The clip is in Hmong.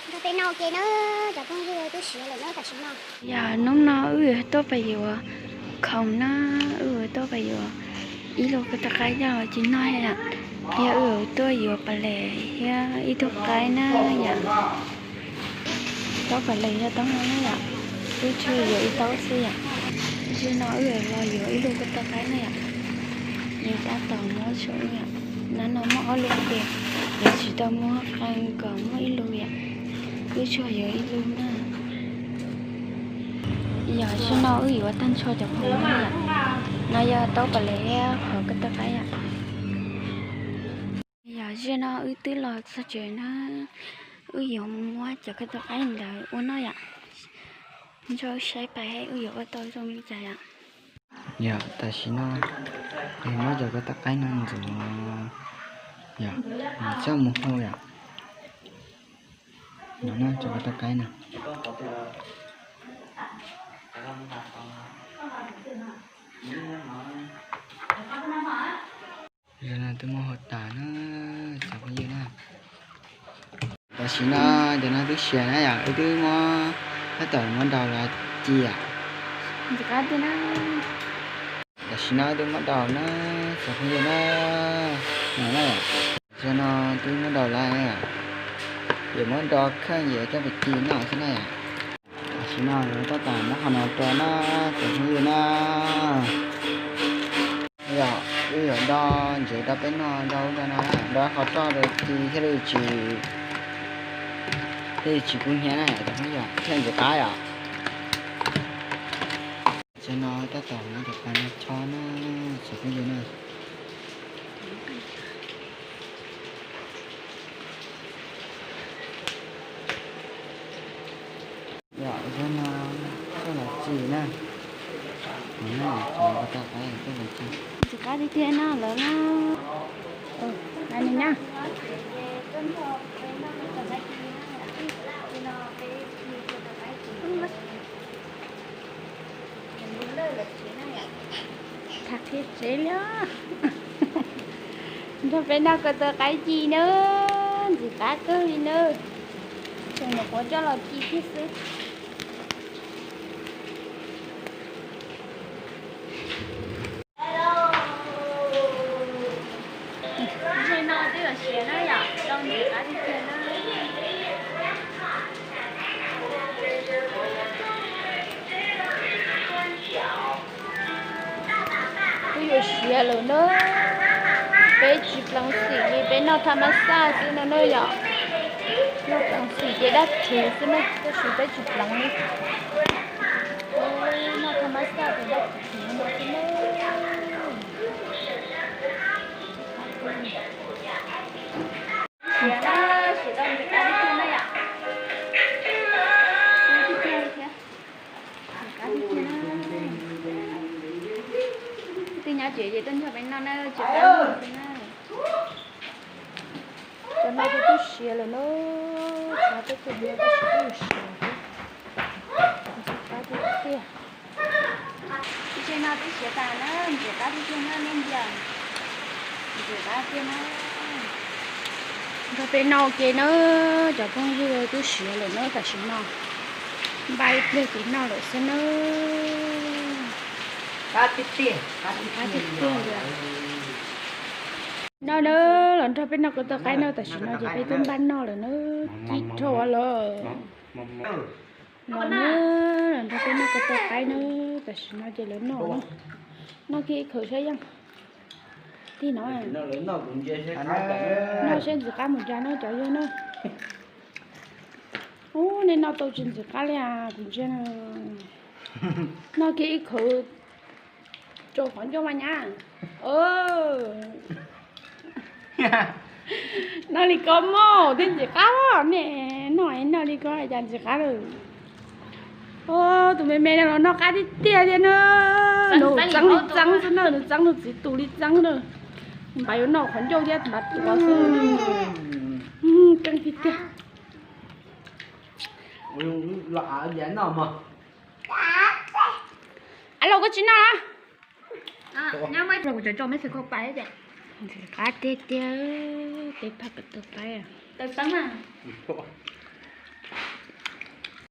Nrog peb noj ua ke na, cov phooj ywg, twb siav lawm na tam sim no. Yog hnub no wb yuav tuaj pais yuav khoom na, wb yuav tuaj pais yuav ib lub koj tau qaib coj los ci noj yom. Yog wb yuav tuaj yuav pas les thiab ib tug qaib na yom. Taub pas les yog taub no na yom, wb tsuas yuav ib taub xwb yom. Zaum no wb yuav los yuav ib lub koj tau qaib na yom. Nws tab tom muab tshuaj wb yom. Nab no muaj ob lub tiag, yuav tsis tau muab qee kom muaj ib lub yom. Wb tsuas yuav ib lub na. Yog zaum no wb yuav tag nrho cov khoom no yom. No yog taub pas les thiab qhov koj tau qaib yom. Yog zaum no wb twb los txog tsev na, wb yuav mus muab cov koj tau qaib ntawd ua noj yom. Nrog wb saib pais wb yuav ua tau zoo li cas yom. Yog tam sim no muab cov koj tau qaib no ntxuav, yog mus coj mus hau yom. No na cov koj tau qaib no. Zaum no twb muab hau tas na, cov phooj ywg na. Tam sim no cov no twb siav na yom, wb twb muab, tab tom muab ntaus los ci yom. Tam sim no twb muab ntaus na, cov phooj ywg na. Zaum no twb muab ntaus lawm, yuav muab nro kheej yuav coj pais ci noj xwb na yom. Tam sim no yuav tab tom muab qhov no rau na, cov phooj ywg na. Yog wb yuav nro ntsev rau peb noj, nro ub nro no, nro qhov roj rau ci thiaj li tsis, thiaj li tsis kub hnyiab na, cov phooj ywg, thiaj ntxim qab yom. Zaum no tab tom muab cov pas no chob na, cov phooj ywg na. Yog zaum no coj los ci na. Cov koj tau qaib coj los ci. Ntxim qab tiag tiag no lawm na. Nai ni na. Tham qhia tsev li. Nrog peb noj ko taw qaib ci na, ntxim qab kawg li na. Tseem nyuam qhuav coj los ci kiag xwb. Zaum no twb yuav siav na yom, zoo ntxim qab tiag tiag na. Twb yuav siav lawm na. Peb tsis pleev xim li, peb noj thaj mab xaj xwb no na yom. Noj pleev xim ces dab rhuv xwb na, tab sis peb tsis pleev li. Noj thaj mab xaj ces dab rhuv no xwb na. Siav na, siav tau ntxim qab tiag na yom. Ntxim qab tiag tiag na. Twb nyob tsev ces tuaj nrog peb noj na, tsis qab tiag na. Cov no twb twb siav lawm na, cov twb twb siav thiab. Ntxim qab tiag tiag. Tsev no twb siav tas na, ntxim qab tiag tiag na nej ntsia. Ntxim qab tiag na. Nrog peb noj ua ke na, cov phooj ywg, twb siav lawm na tam sim no. Npaj ib pliag ces noj lawm xwb na. Qab tiag tiag li. No na, los nrog peb noj ko taw qaib na, tam sim no ces peb twb npaj noj lawm na, cib rau lawm. Los na, los nrog peb noj ko taw qaib na, tam sim no ces lawv noj na. Noj kiag ib khawm saib yeej. Tig no, noj saib ntxim qab mus cas no cov yawg na. Ub, nej noj tau tsis ntxim qab li as, kuv ntsia na. Noj kiag ib khawm rau qhov ncauj mas nyab. Noj li ko mog thiaj ntxim qab, nej noj noj li ko cas ntxim qab lawm. Tus me me no los noj qab tiag tiag thiab na. Nws txeeb li txeeb xwb na, nws txeeb nws txiv tus li txeeb na. Npav yuav noj qhov ncauj thiab npav tuav xwb. Keej tiag tiag. Ab los koj tsis noj los? Ntxim qab tiag tiag, peb phaj ko taw qaib. Tawv teeb na.